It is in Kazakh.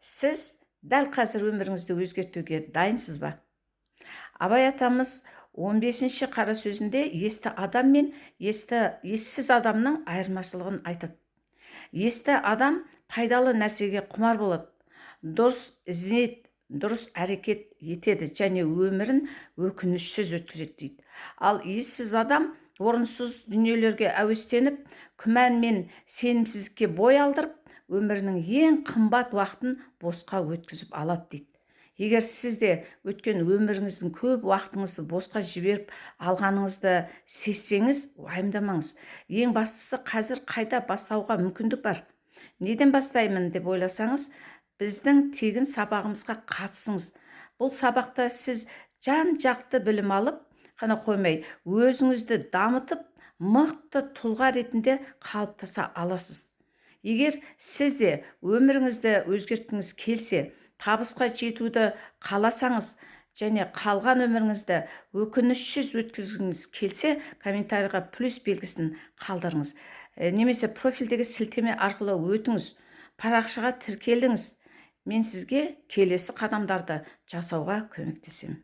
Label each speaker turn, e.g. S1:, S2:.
S1: Сіз дәл қазір өміріңізді өзгертуге дайынсыз ба? Абай атамыз 15-ші қара сөзінде есті адам мен ессіз адамның айырмашылығын айтады. Есті адам пайдалы нәрсеге құмар болады, дұрыс ізденеді, дұрыс әрекет етеді және өмірін өкінішсіз өткізеді дейді. Ал ессіз адам орынсыз дүниелерге әуестеніп, күмән мен сенімсіздікке бой алдырып, өмірінің ең қымбат уақытын босқа өткізіп алады дейді. Егер сіз де өткен өміріңіздің көп уақытыңызды босқа жіберіп алғаныңызды сезсеңіз, уайымдамаңыз. Ең бастысы, қазір қайта бастауға мүмкіндік бар. Неден бастаймын деп ойласаңыз, біздің тегін сабағымызға қатысыңыз. Бұл сабақта сіз жан жақты білім алып қана қоймай, өзіңізді дамытып, мықты тұлға ретінде қалыптаса аласыз. Егер сіз де өміріңізді өзгерткіңіз келсе, табысқа жетуді қаласаңыз және қалған өміріңізді өкінішсіз өткізгіңіз келсе, комментарийға плюс белгісін қалдырыңыз немесе профильдегі сілтеме арқылы өтіңіз, парақшаға тіркеліңіз. Мен сізге келесі қадамдарды жасауға көмектесемін.